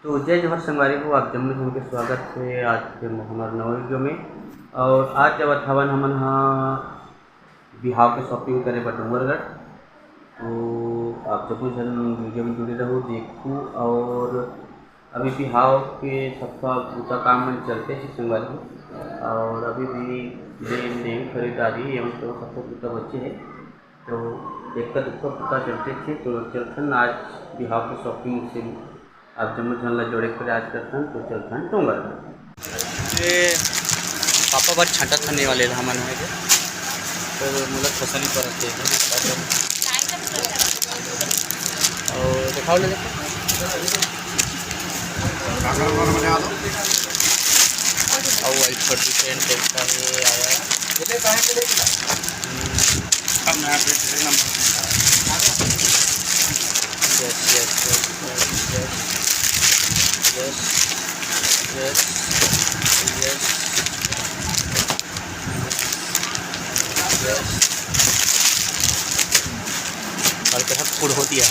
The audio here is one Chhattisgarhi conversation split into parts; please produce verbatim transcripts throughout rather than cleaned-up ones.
तो जय जोहार संगवारी हो, आप जम्मो झन के स्वागत हे आज के हमर नवा वीडियो में। और आज जावत हवन हमन ह बिहाव के shopping करे बर डोंगरगढ़। तो आप जम्मो झन वीडियो में जुड़े रहू, देखू। और अभी बिहाव के सबका बुता काम में चलते हे संगवारी हो, और अभी भी लेन देन खरीदारी एवं तो सबका बुता बचे हे। तो एक का दुख का पता चलते थे, तो चलथन आज बिहाव के shopping से आप जम्मो झन ला जोड़े के प्रयास करथन। तो चलथन डोंगरगढ़। ये पापा बर छांटत हन ये वाले ला हमन हे, तो मोला ठोसा नहीं परत हे। और दिखाओ ले, देखो। और वाइट पर डिफरेंट टाइप का ये आया है। Yes, yes, yes, yes, yes, yes, yes, yes, yes। हल्का सा फूड हो दिया है।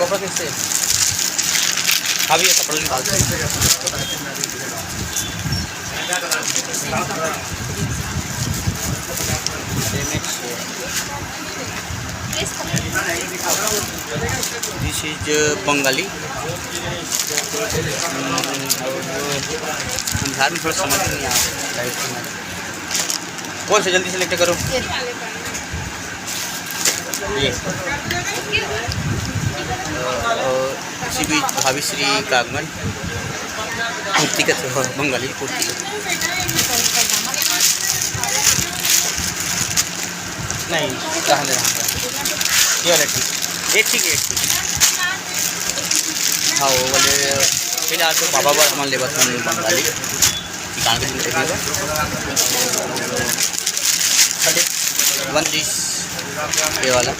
कपड़ा कैसे? अभी ये कपड़ा निकाल दो। This is Bengali। हम्म, और हम बिहार में थोड़ा समझ नहीं आ रहा है। कौन से जल्दी select करो? ये। और इसी बीच भाभी श्री का आगमन। कुर्ती का तो बंगाली कुर्ती। नहीं, रहने दे, रहने दे। ये वाला ठीक। ये ठीक है, ये ठीक। हाँ, वो वाले फिलहाल तो पापा बर हमन लेबत हन बंगाली। दुकान के दिन करिए। One this, ये वाला,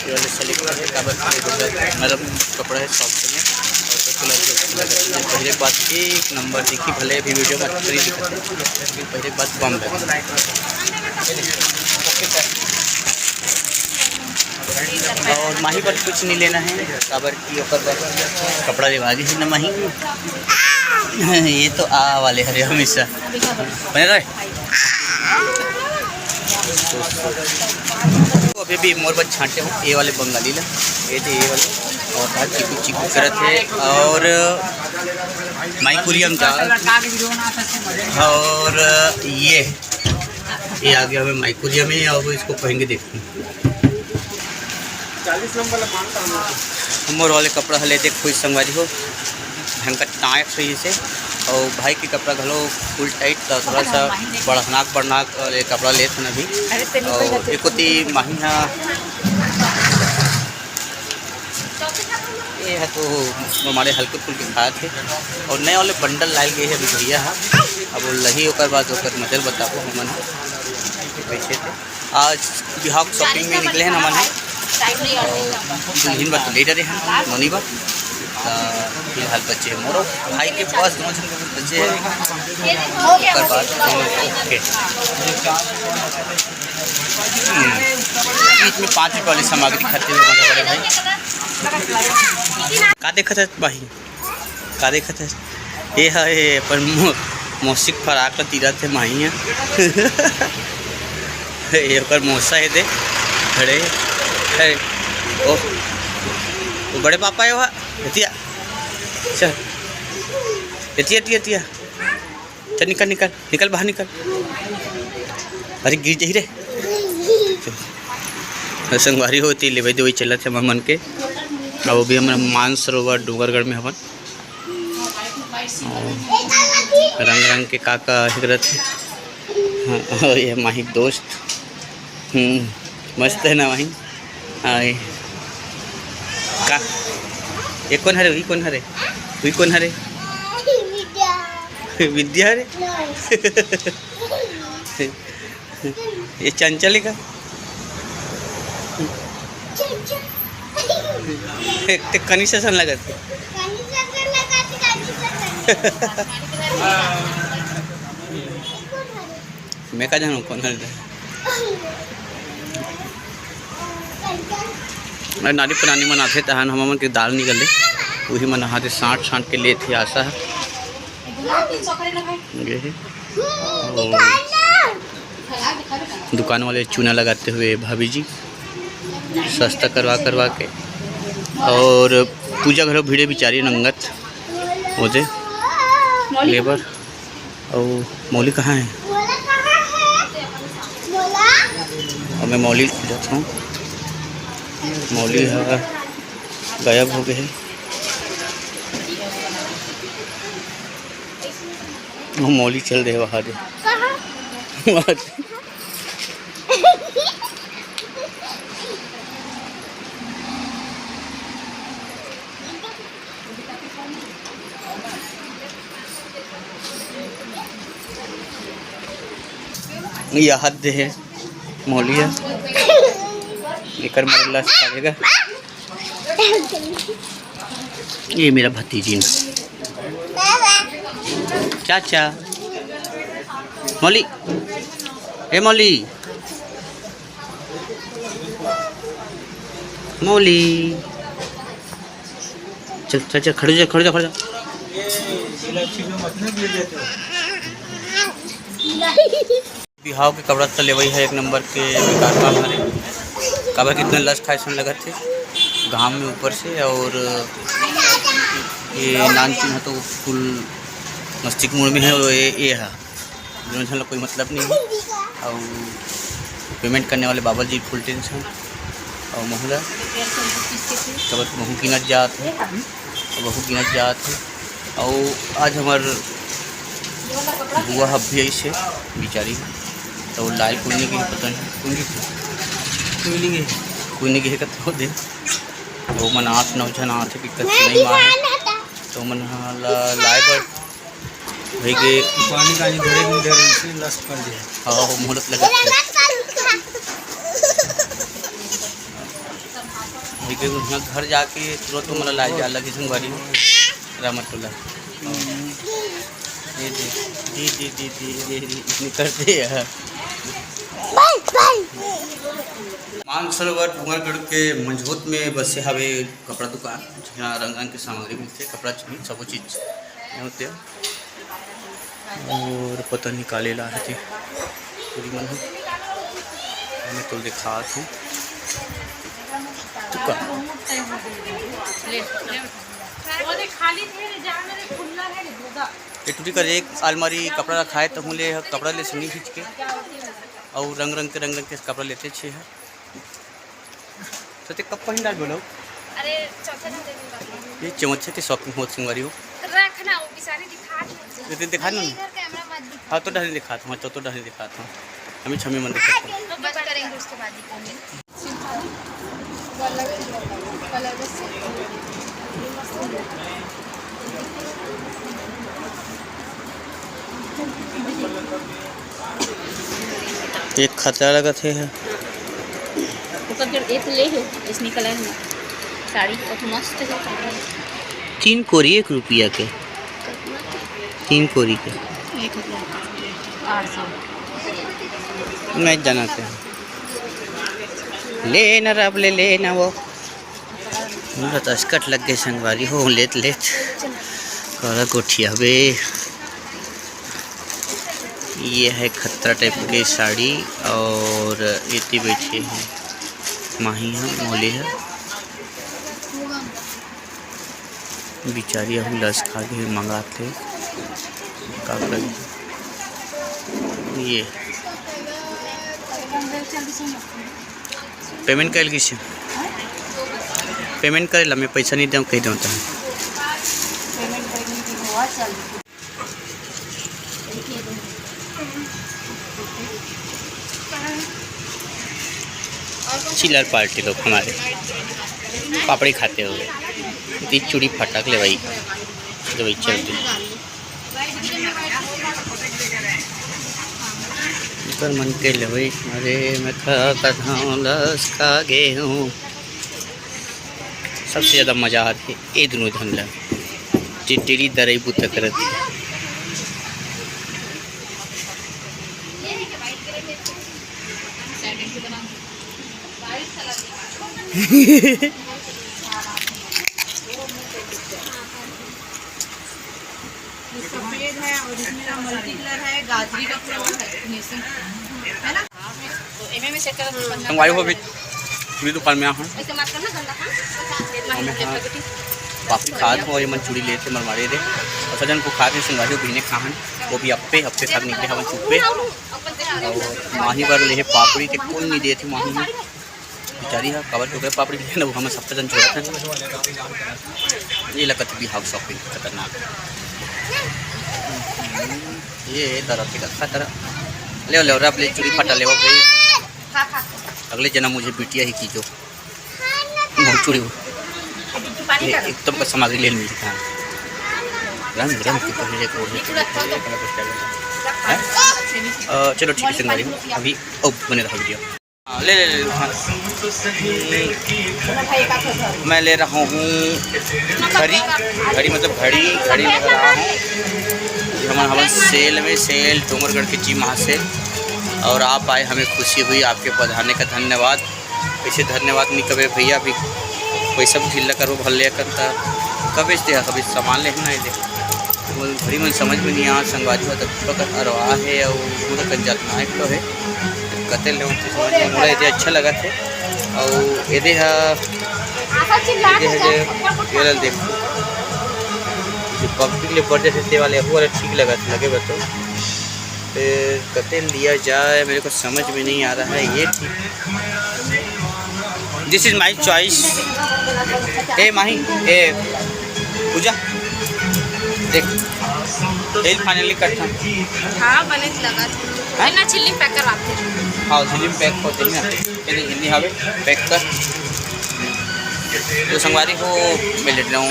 ये वाला select करिए, काबर कि ये नरम कपड़ा है, soft है, और अच्छा लगे, अच्छा लगे। पहले बात एक नंबर दिखी, भले अभी वीडियो में अच्छा नहीं दिखता है, पहले बात बम लगे। और माही बर कुछ नहीं लेना है, काबर कि ओकर बर कपड़ा लेवा गे हे ना माही। ये तो आ वाले हरे हमेशा बने रहे। तो अभी भी मोर बर छांटे हो ये वाले बंगाली ला, ये थे ये वाले, और आज चिकू चिकू करत है, और माइकुरियम दाल, और ये ये आ गया हमें माइकुरिया में, अब इसको पहन के देखते हैं। चालीस नंबर ला मांगता हूँ। मोर वाले कपड़ा हले देख कोई संगवारी हो, ढंग का टाइट सही से, और भाई के कपड़ा घलो full tight, तो थोड़ा सा बढ़नाक बढ़नाक वाले कपड़ा लेत हन अभी। अरे तेरे को और ही एक होती माही हा ये है तो हमारे हल्के फुल्के खात हे। और नए वाले बंडल लाए गए हैं अभी भैया हा, अब वो लही ओकर बाद ओकर मजल बताबो हमन हा कैसे थे। आज बिहाव के shopping में निकले हैं हमन हा, दुल्हन बर तो ले डरे हैं नोनी बर। तो फिलहाल बच्चे मोरो भाई के पास दोनों झन के बच्चे हैं, ओकर बाद ओके। हम्म, बीच में पाँच रुपये वाली सामग्री खाते हुए हमारे बड़े भाई। का देखत है भाई? का देखत है? ये है, ये अपन मो-, मौसी के फराक ला तीरत हे माही हा। ये ओकर मौसा हे दे, खड़े हे। ओ, वो बड़े पापा हे वहाँ, एतिया। चल, एतिया, एतिया, एतिया। चल निकल, निकल, निकल बाहर निकल। अरे गिर जाही रे। तो संगवारी हो ती लेवई देवई चलत हे हमन के। अब अभी हमन मानसरोवर डोंगरगढ़ में हवन। और रंग रंग के का का हिगरत हे। हाँ, और ये माही दोस्त। हम्म, मस्त है ना माही? हाँ, ये का? ये कौन हरे? वही कौन हरे? वही कौन हरे? विद्या हरे? ये चंचल हे का? ते कनिस असन लगत हे। मैं का जानूं कौन हल। अरे नारी पुरानी मन आथे, तहान हमर मन के दाल निकले, वही मन हाथे सांट सांट के लेथे, आशा है। ये है। और दुकान वाले चूना लगाते हुए भाभी जी, सस्ता करवा करवा के। और पूजा घलो भीड़े बिचारी नंगत ओदे लेबर। अउ मौली कहाँ है? अब मैं मौली खोजत हूँ, मौली ह गायब हो गए है। वो मौली चल दे वहाँ दे। ये हद है मौलिया, एकर मरला से खाएगा। ये मेरा भतीजी। चाचा, मौली, ए मौली, मौली, चल चल चल, खड़े जा, खड़े जा, खड़े जा। बिहाव के कपड़ा त लेवई है एक नंबर के बेकार काम हरे, काबर कि इतना लस खाए सन लगत हे घाम में ऊपर से। और ये नानचुन ह तो फुल मस्ती के मूड में है, ये, ये है। दोनों झन ला कोई मतलब नहीं है। और पेमेंट करने वाले बाबा जी फुल टेंशन। और महू ला कबर महू गिनत जात है, और महू गिनत जात है। और आज हमार बुआ ह भी ऐसे बिचारी, तो लाल कोई नहीं गई, पता नहीं कोई नहीं गई, कोई नहीं गई कत हो दे। तो मन आठ नौ झन आथे, दिक्कत नहीं मार, तो मन ह ला लाए बर भई के पानी कानी भरे के डर से लस कर दिया। हाँ, वो मोहलत लगा। भई के उहाँ घर जाके तुरंत मोला लाए जा लगी संगवारी हो। रामटोला। ये दे, दे, दे, दे, दे, दे, दे, इतनी कर दे यार। मानसरोवर डूंगरगढ़ के मंझोत में बसे हवे कपड़ा दुकान, जहाँ रंग रंग के सामग्री मिलथे, कपड़ा चुन्नी सबो चीज होथे। और पता नहीं काले ला हे ते टूरी मन ह। मैं तो दिखात हूँ। तू का? ये टूरी कर एक अलमारी कपड़ा रखा है, तो हूँ ले कपड़ा ले सुनी खींच के, और रंग रंग के, रंग रंग के कपड़ा लेते छे है। तो ते कब पहिन डाल बोलो? अरे, चौथे दिन दे दूंगा। ये चमच्चा के शौकीन होत संगवारी हो। रखना, वो बेचारी दिखा दे। ये तो दिखा ना। इधर कैमरा मत दिखा। हाँ, तो डहने दिखात हूँ, तो, तो डहने दिखात हूँ। हमें छमी मन दिखात हूँ। तो बंद करेंगे उसके बाद दिखाएंगे। एक खतरा लगत हे, हे। ओकर जब एक ले हे, इसने कलर में साड़ी बहुत मस्त है। तीन कोरी एक रुपया के, तीन कोरी के। एक हजार आठ सौ। नहीं जाना थे। ले ना रब ले, ले ना वो। मोला तो अस्कट लग गए संगवारी हो, लेत लेत। करा गोठिया बे। ये है खतरा टाइप के साड़ी और एती बैठे हैं माही ह, मोले ह। बिचारी अहू लस खा के मंगात हे। का करी? ये पेमेंट कइल किसे? पेमेंट करे ला मैं पैसा नहीं देव, कह देव तहन। चिल्लर पार्टी लोग हमारे पापड़ी खाते हुए, दी चूड़ी फटाक लेवाई, लेवाई चलते। एकर मन के लेवई, अरे मैं खा कथौं लस खा गे हूँ। सबसे ज्यादा मजा आथे ए दुनों झन ला, टिटरी दरई बुता करत हे। ये सफेद है, ओरिजिनल मल्टी कलर है, गाजरी का फ्लेवर है, फिनिशिंग है ना? तो एमे में सेट कर। संगवारी हो भी, भी दुकान में आए हन। ऐसे मत करना, गंदा काम। हम यहाँ पापड़ी खात हो, ये मन चूड़ी लेते मरमारे दे। और सजन को खात हे संगवारी हो, बिहने खाहन, वो भी अप्पे, अप्पे खात निकले हवन चुप्पे। और माही बर लेहे पापड़ी, ते कोई नहीं देते माही में। बेचारी हा काबर के ओकरे पापड़ी लेना, वो हमन सबका जन छोड़त हन। ये लगत बिहाव शॉपिंग खतरनाक। ये तरह के रखा तरह। ले, ले, रब ले, चूड़ी फटा ले, वो भाई। अगले जन्म मुझे बिटिया ही कीजो। बहुत चूड़ी हो। ये एकदम का सामग्री ले मिलती है। रंग, रंग की पहले एक और है। हैं? अ, चलो ठीक है, संगवारी, अभी ओ, बने रहा वीडियो। हाँ, ले, ले, ले, हाँ। मैं ले रहा हूँ घड़ी, घड़ी मतलब घड़ी, घड़ी ले रहा हूँ। ये हमन, हमन सेल में, सेल डोंगरगढ़ के जी महासेल, और आप आए, हमें खुशी हुई, आपके पधारने का धन्यवाद। ऐसे धन्यवाद नहीं कबे भैया, अभी पैसा भी ढीला करबो भर ले करता, कबे से कबे सामान लेना है दे। वो घड़ी मन समझ में नहीं आ, संगवारी हो तक पकड़ अरवा है और वो तक जात ना है, तो है। कते ले होते समझ में मोला एदे अच्छा लगत हे। अउ एदे हा, एदे हा जे, ये ला देखो, जो पब्लिक ले बर्थडे से वाले, वो वाला ठीक लगत, लगे बा तो। फिर कते लिया जाए, मेरे को समझ में नहीं आ रहा है ये ठीक। This is my choice। ए माही, ए पूजा, देख, तेल finally कटथन। हाँ, बने लगत। हैं? ना, झिल्ली में पैक करवाते हैं। हाँ, झिल्ली में पैक होते हैं ना। ये देख, झिल्ली हवे, पैक कर। तो संगवारी हो, मैं लेत रहा हूँ,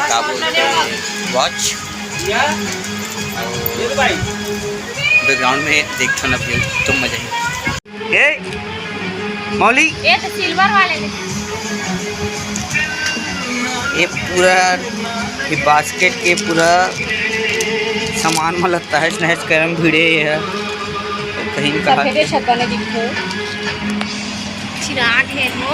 क्या बोलते हैं, वॉच। और बैकग्राउंड में देखथन अभी, तो मजा ही। ए, मौली। ये तो सिल्वर वाले ने। ये पूरा, ये बास्केट के पूरा सामान में लगता है, तहस नहस करम भिड़े हे। कहीं कहा सफेदे छत बने दिखथे। चिराग है वो।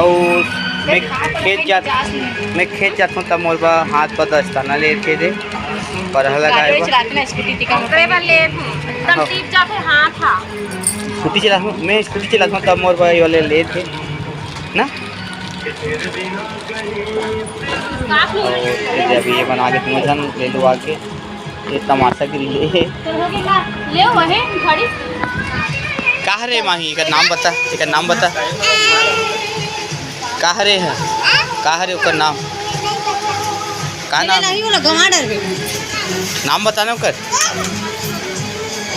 अउ मैं खेत जात, मैं खेत जात हूँ, तब मोर बा हाथ पर दस्ताना लेके दे, परहा लगाए बर। चलाते ना स्कूटी, टिका ओकरे बर ले हूँ। तब हाँ। सीख जाते हाथ, हाँ। स्कूटी चलात हूँ, मैं स्कूटी चलात हूँ, तब मोर बा ये वाले लेथे ना। अउ ये दे अभी ये बना के तीनों झन ले लुआ के। ये तमाशा गिरी ले हे। ले वही घड़ी। का हरे माही, एकर नाम बता, एकर नाम बता। का हरे ह? का हरे ओकर नाम? का नाम? नहीं, वो लोग गंवा डरबे। नाम बता ना ओकर।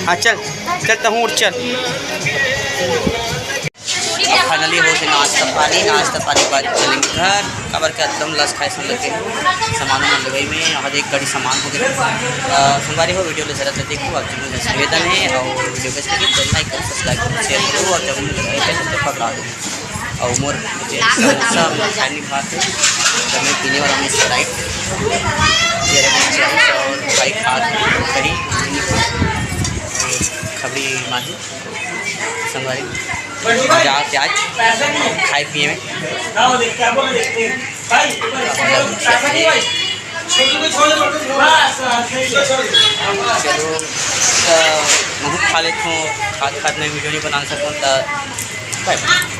हाँ, चल, चल, तहूँ उठ, चल। अब finally हो गे नाश्ता पानी, नाश्ता पानी बाद चलेंगे घर, काबर के एकदम लस खाए सन लगे सामान वामान लेवई में, और एक गाड़ी सामान हो गए। अ, संगवारी हो, वीडियो ले जरा से देखो, आप जरूर से निवेदन है, और वीडियो को अच्छे लगे तो like करो, subscribe करो, share करो, और जब मुझे like है तो पकड़ा दो। और मोर समोसा खाने की बात है, तो मैं पीने वाला हूँ Sprite, ये रहे Sprite और भाई खा कहीं खबरी माही। संगवारी, मजा आवत हे आज खाए पिए में। चलो, त महूँ खा लेत हूँ, खात खात मैं वीडियो नहीं बना सकूँ, त bye bye।